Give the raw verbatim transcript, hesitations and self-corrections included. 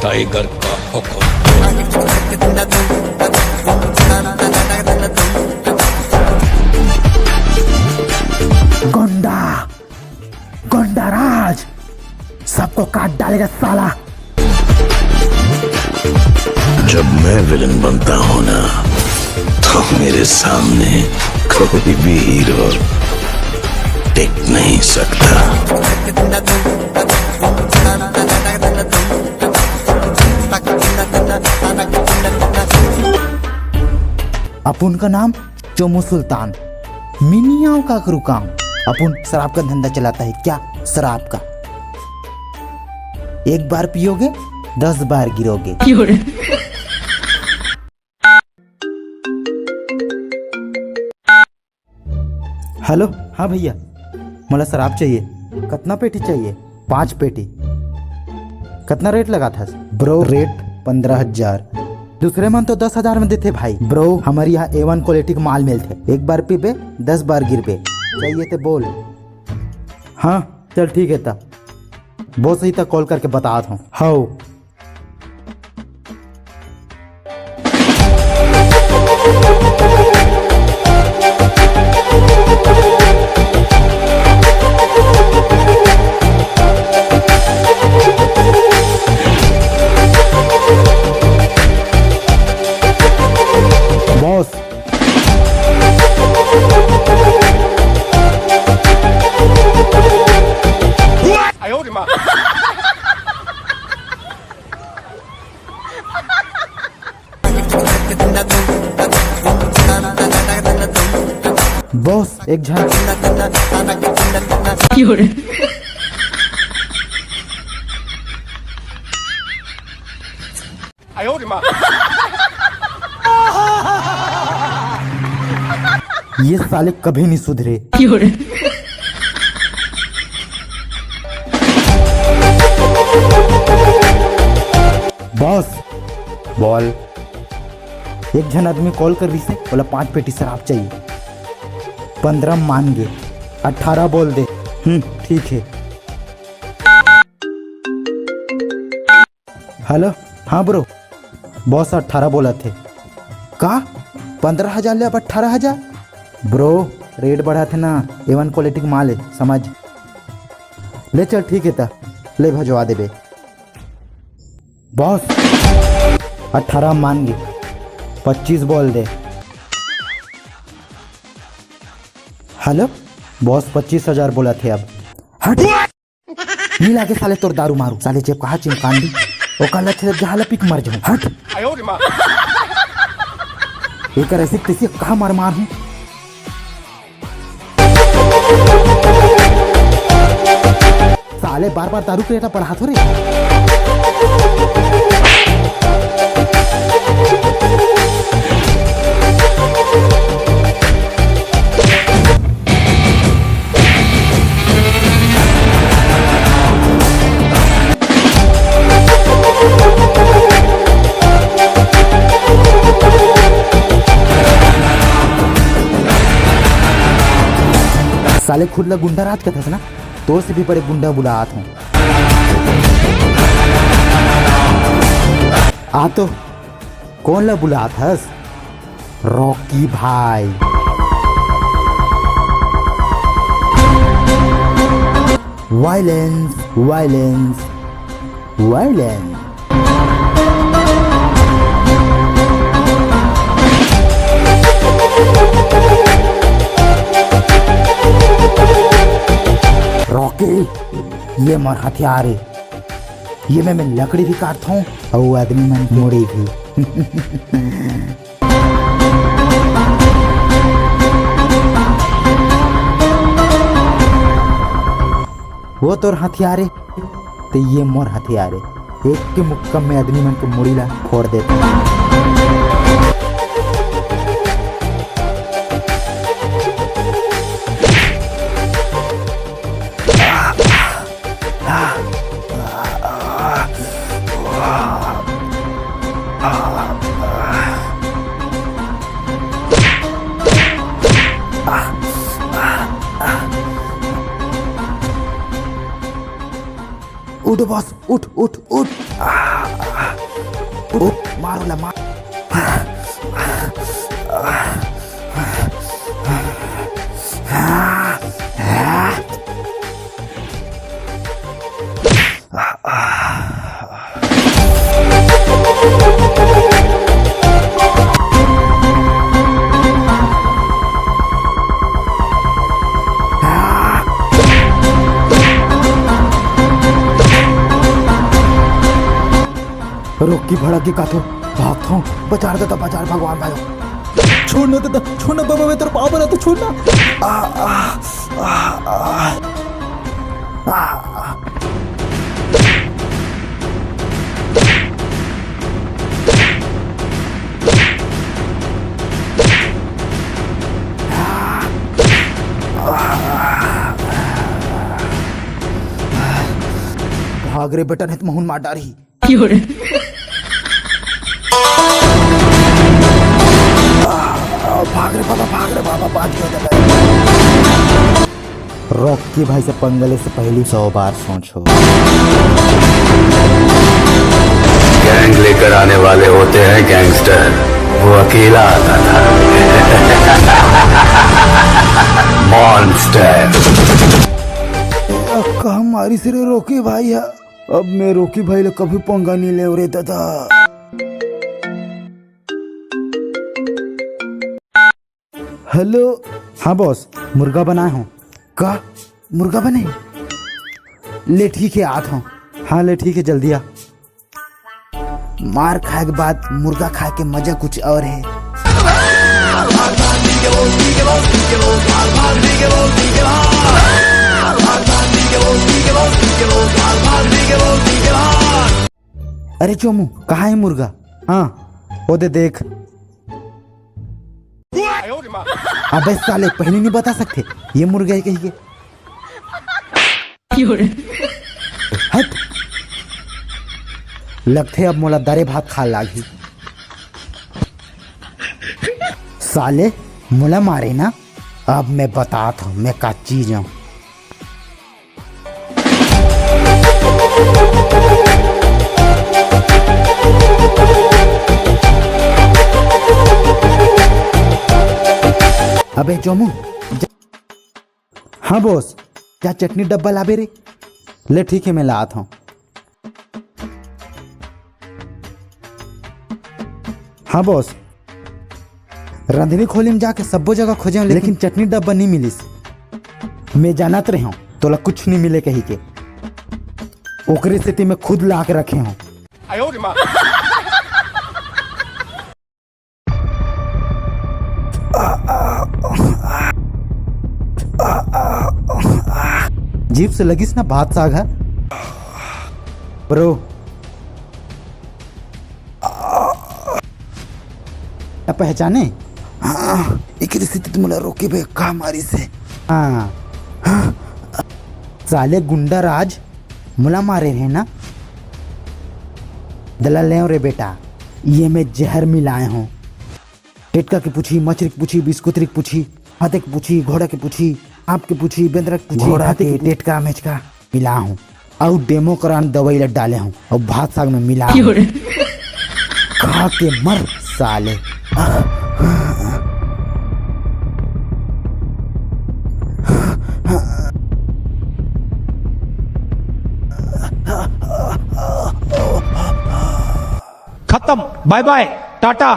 Tiger का हुक्म। गुंडा, गुंडा राज, सबको काट डालेगा साला। जब मैं विलेन बनता हूँ ना, तो मेरे सामने कोई भी हीरो टिक नहीं सकता। अपुन का नाम चोमू सुल्तान। मिनियाव का करू काम। अपुन शराब का धंधा चलाता है क्या? शराब का। एक बार पियोगे, दस बार गिरोगे। हेलो, हाँ भैया, मोला शराब चाहिए। कतना पेटी चाहिए? पाँच पेटी। कतना रेट लगाथस? ब्रो, रेट पंद्रह हजार। दूसरे मन तो दस हजार में देथे भाई। ब्रो, हमर यहाँ ए वन क्वालिटी के माल मिलथे। एक बार पीबे, दस बार गिरबे। चाहिए ते बोल। हाँ, चल ठीक है ता। बॉस ही तक कॉल करके बतात हूँ। हव। बॉस। बॉस, एक झन। ये साले कभी नहीं सुधरे। बॉस, बोल। एक झन आदमी कॉल कर रहिस हे, बोला पांच पेटी शराब चाहिए। पंद्रह मान गे, अठारह बोल दे। हम्म, ठीक है। हेलो, हाँ ब्रो, बॉस अट्ठारह बोलत हे। का? पंद्रह हजार ले अब अट्ठारह हजार? ब्रो, रेट बढ़त हे ना, ए वन क्वालिटी के माल हे, समझ। ले चल, ठीक हे त, ले भजवा देबे। बॉस, अट्ठारह मान गे, पच्चीस बोल दे। हेलो, बॉस पच्चीस हजार बोलत हे अब। हट। नी लागे साले तोर दारू मारू, साले जेब कहा चिमकान दी। ओकर लच्छे जब जहाला पिक मर जाऊं। हट। एकर ऐसी तैसी कहा मार मार हूं। साले बार बार दारू के रेट बढ़ाथो रे। साले खुद ला गुंडा राज कथस ना, तोर से भी बड़े गुंडा बुलात हूँ। आ तो, कोन ला बुलात हस? रॉकी भाई। Violence, violence, violence। रॉकी, ये मोर हथियार हे। ये में मैं लकड़ी भी काटत हूँ अउ आदमी मन के मुड़ी भी। वो तोर हथियार हे, त ये मोर हथियार हे। एक के मुक्का में आदमी मन के मुड़ी ला फोड़ देत हूँ। उठ बॉस, उठ, उठ, उठ। आ, आ, उठ, मार ओला, मार। रॉकी भड़क गे का तो, भागत हूँ। बचा दे तो बचा, भगवान भाई। छोड़ ना दादा, छोड़ ना बाबा, मैं तेरे पाँव पड़त हूँ, छोड़ ना। आ, आ, आ, आ, आ। भाग रे बेटा, नहीं तो महूँ ल मार डारही। भाग रे बाबा, भाग रे बाबा, बाँच गे दादा। रॉकी भाई से पंगा ले से पहली सौ बार सोचो। गैंग लेकर आने वाले होते हैं गैंगस्टर, वो अकेला आता था। मॉन्स्टर। का मारिस रे रॉकी भाई ह। अब मैं रॉकी भाई ले कभी पंगा नहीं लेव रे दादा। हेलो। हाँ बॉस, मुर्गा बनाए हूँ। का? मुर्गा बने? ले ठीक है, आत हूँ। हाँ, ले ठीक है, जल्दी आ। मार खाए के बाद मुर्गा खाए के मजा कुछ और है। अरे चोमू, कहाँ है मुर्गा? हाँ, वो दे देख। अबे साले, पहली नहीं बता सकते ये मुर्गा है कहिके। हट। लगथे अब मोला दरे भात खा लागही। साले, मोला मारे ना, अब मैं बतात हूँ मैं का चीज हूँ। अबे चोमू, जा-, हाँ बॉस, जा चटनी डब्बा लाबे रे। ले ठीक है, मैं लात हूँ। हाँ बॉस, रंधनी खोली में जाके सब्बो जगह खोजे हूँ, लेकिन चटनी डब्बा नहीं मिलिस। मैं जानत रहे हूँ तोला कुछ नहीं मिले कहिके, ओकरे सेती मैं खुद ला के रखे हूँ। जीभ से लगिस ना भात साग ह। ब्रो, ना पहचाने? हाँ, एकरे सेती तो मोला रॉकी भाई का मारिस हे। हाँ। साले गुंडा राज मोला मारे रहे ना? दला लेव रे बेटा, ये मैं जहर मिलाए हूँ। टेटका के पूछी, मछरी के पूछी, बिस्कुतरी के पूछी, हाथी के पूछी, घोड़ा के पूछी, सांप के पूछी, बेंदरा के पूछी, घोड़ा हाथी के के, टेटका, मेचका मिला हूँ। अउ डेमो करान दवाई ला डाले हूँ अउ भात साग में मिला हूँ। खा के मर साले। खत्म, बाय बाय, टाटा।